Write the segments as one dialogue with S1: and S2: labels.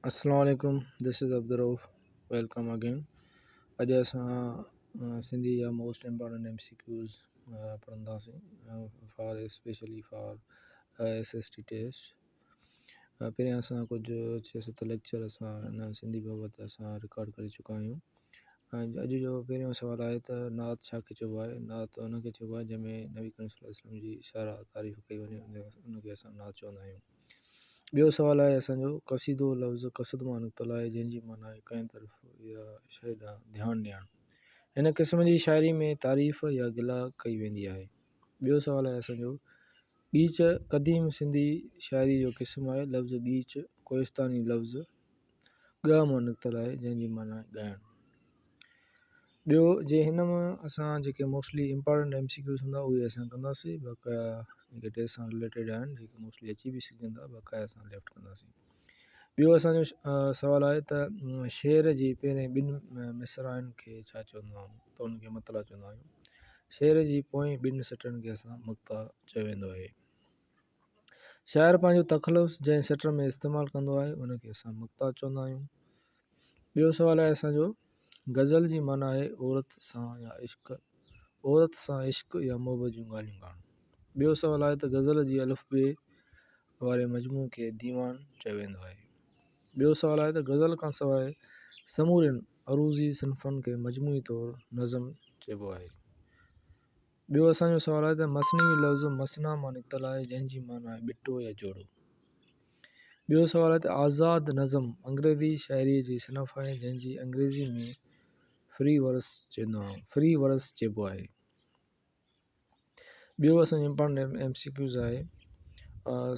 S1: اسلام عليڪم this is Abdul Rauf welcome again اڄ اسان سنڌي جا most important M C Qs پڙهنداسين for specially for S S T test پهريان اسان ڪجهه ڇهه ست ليڪچر اسان هن سنڌي بابت اسان رڪارڊ ڪري چڪا آهيون ۽ اڄ جو پهريون سوال آهي ته نعت ڇا کي چئبو آهي نعت ان کي چئبو آهي جنهن ۾ نبي ڪريم صلي الله عليه وسلم جي ساراهه تعريف ڪئي وڃي ان کي اسان نعت چوندا آهيون ٻيو سوال آهي اسان جو قصيدو لفظ قصد مان نڪتل آهي جنهن جي معنيٰ آهي ڪنهن طرف يا شيء ڏانهن ڌيان ڏيڻ. هن قسم جي شاعري ۾ تعريف يا گلا ڪئي ويندي آهي. ٻيو سوال آهي اسان جو ڳيچ قديم سنڌي شاعري جو قسم آهي. لفظ ڳيچ ڪوهستاني لفظ ڳهه مان نڪتل آهي جنهن جي معنيٰ آهي ڳائڻ. ٻيو جي هن مان اسان جيڪي mostly important M C Qs هوندا اهي اسان ڪنداسين بقايا جيڪي ٽيسٽ سان رليٽيڊ آهن جيڪي موسٽلي اچي به سگهن ٿا بقايا اسان ليفٽ ڪنداسين ٻيو اسانجو سوال آهي ته شعر جي پهرين ٻن مصرعن کي ڇا چوندا آهيون ته ان کي مطلع چوندا آهيون شعر جي پوئين ٻن سٽن کي اسان مقطع چيو ويندو آهي شاعر پنهنجو تخلص جنهن سٽ ۾ استعمال ڪندو آهي ان کي اسان مقطع چوندا آهيون ٻيو سوال آهي اسان جو غزل جي معنيٰ آهي عورت سان يا عشق عورت سان عشق يا محبت جون ڳالهيون ڪرڻ ٻيو سوال آهي ته غزل جي الف بي واري مجموعي کي ديوان چيو ويندو آهي ٻيو سوال آهي ته غزل کان سواء سمورين عروضي صنفن کي مجموعي طور نظم چئبو آهي ٻيو اسان جو سوال آهي ته مثنوي لفظ مثنا مان نڪتل آهي جنهن جي معنيٰ آهي ٻٽو يا جوڙو. ٻيو سوال آهي ته آزاد نظم انگريزي شاعريء جي صنف آهي جنهن جي انگريزي ۾ فري ورس چئبو آهي فري ورس چئبو آهي. ٻيو اسان جو امپارٽنٽ ايم سي ڪيوز آهي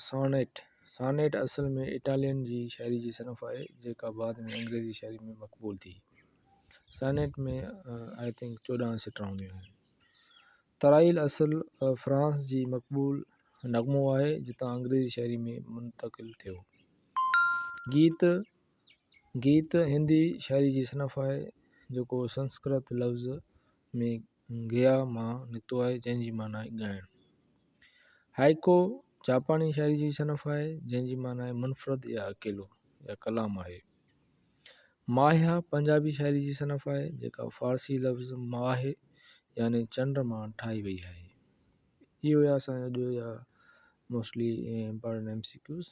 S1: سانيٽ سانيٽ اصل ۾ اٽالين جي شاعري جي صنف آهي جيڪا بعد ۾ انگريزي شاعري ۾ مقبول ٿي. سانيٽ ۾ I think 14 سٽرا هونديون آهن. ترائيل اصل فرانس جي مقبول نغمو آهي، جتان انگريزي شاعري ۾ منتقل ٿيو. گيت، گيت هندي شاعري جي صنف آهي، جيڪو سنسڪرت لفظ ۾ گيا مان نڪتو آهي، جنهن جي معنيٰ آهي ڳائڻ. هائيڪو جاپاني شاعري جي صنف آهي، جنهن جي معنيٰ آهي منفرد يا اڪيلو يا ڪلام آهي. ماهيا پنجابي شاعري جي صنف آهي، جيڪا فارسي لفظ ماهه يعني چنڊ مان ٺاهي وئي آهي. اهي هيا اسان جا اڄ جا mostly important M C Qs.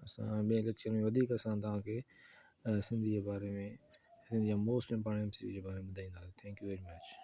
S1: اسان ٻئي ليڪچر ۾ وڌيڪ اسان توهان کي سنڌي جي باري ۾ سنڌي جا most important M C Qs جي باري ۾ ٻڌائينداسين. Thank you very much.